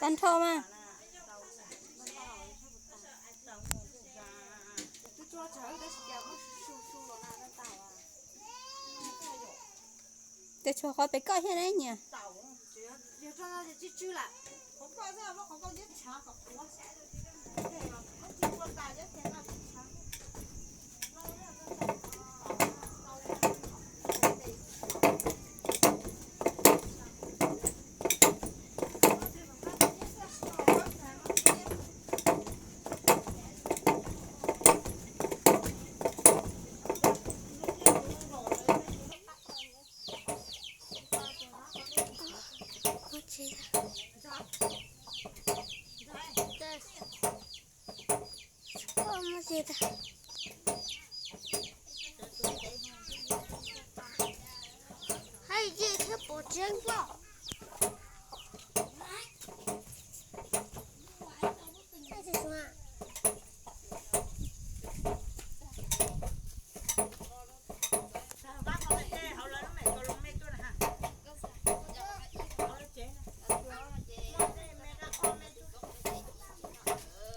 Nrho mas. Tes tshuav qhov pem koj thiab ne nyias. Hais tias thiab pom tseeb koj.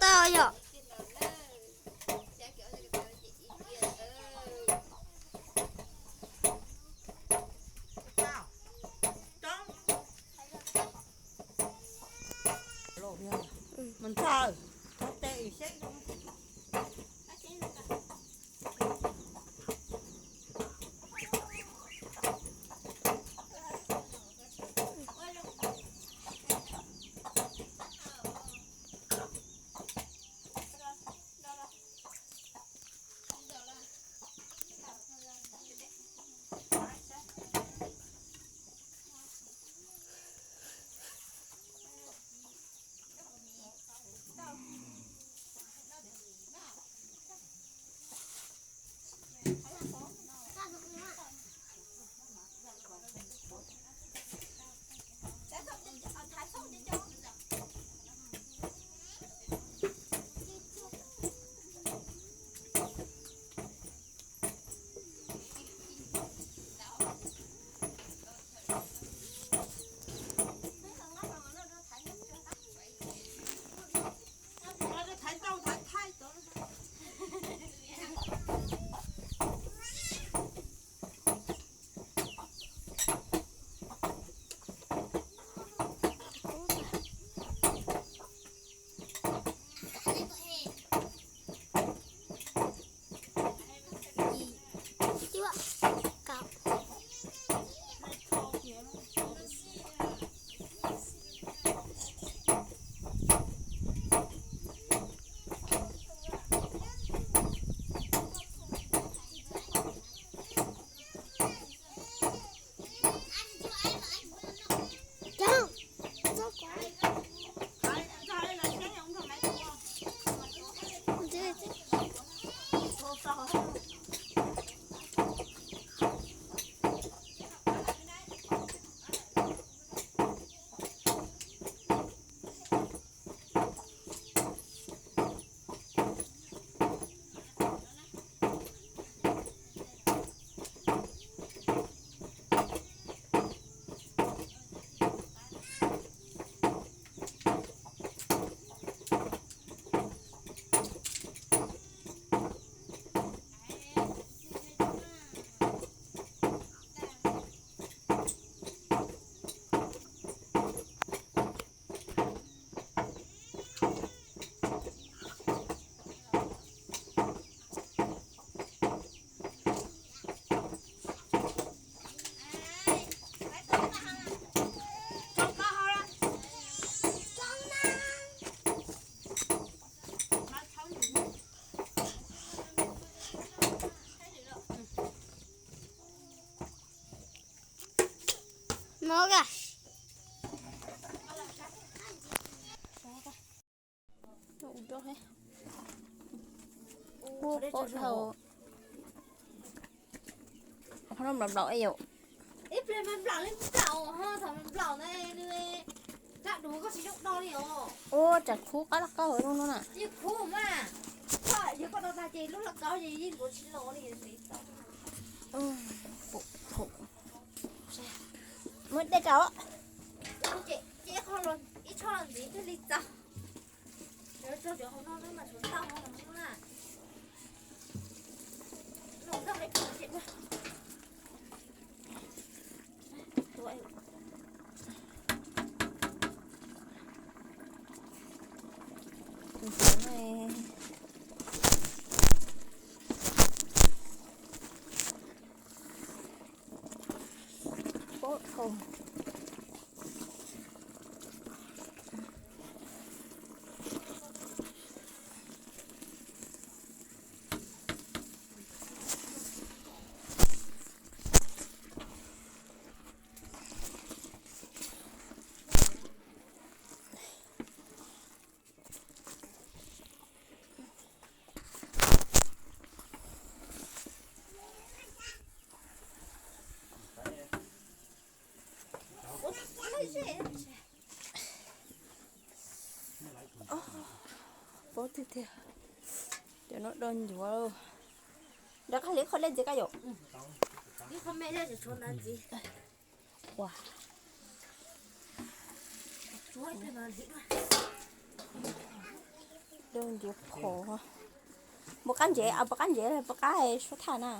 Tau yom. Mus ntxawg, txog tes xeeb zoo. Ub, qhov dhau. Qhov no nplaum nplaum ib yam. Ib pliag mas nplaum li nplaum ho, thaum nplaum na nws rab duav koj tsis zoo do li os. Ua tsam khuv qab laj kaub zoo no na. Yeej khuv mas, yog koj do tag ces lub laj kaub ces yeej ntuav tsis los li. Muab dej rau. Ces ib qho los ib Thoj ntxiv thiaj li txaus. Yuav tso cov hauv no na mas tshuav ntau hauv no na. Los ntau li pom tseem na. Pob dhau. Pob tiag tiag. Cov no dog ncuav. Rov qab hliv qhov dej ntxiv koj yom. Ua, dog ncuav qhov. Puas qab ntsev, puas qab ntsev, puas qab suav thaj na.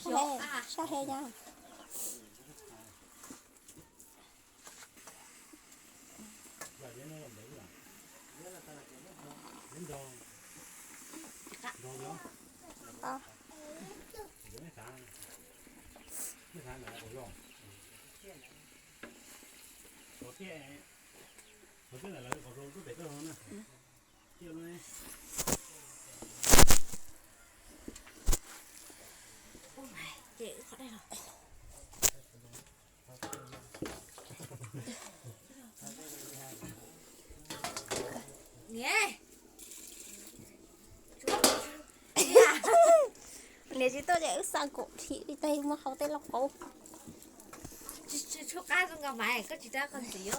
Sab he, sab he nyab. Niam tsis tuaj ces wb xa kaum thim li tag muab hau tej lauj kaub. Tsis tshuav qab zoo nkaus mas koj tsis rau qhov ntxiv.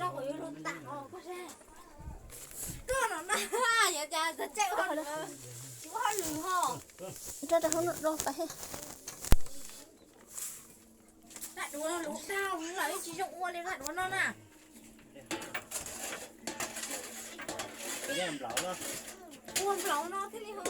Rau qhov yuav luag tag os koj seb. Koj no na, yuav cas txog caij ua hauj lwm, tsis ua hauj lwm ho. Rau rau hauv no rau pais. Vaj duav no luv tag lawm tsis zoo ua li vaj duav no na. Ua nplaum no thiaj li ho.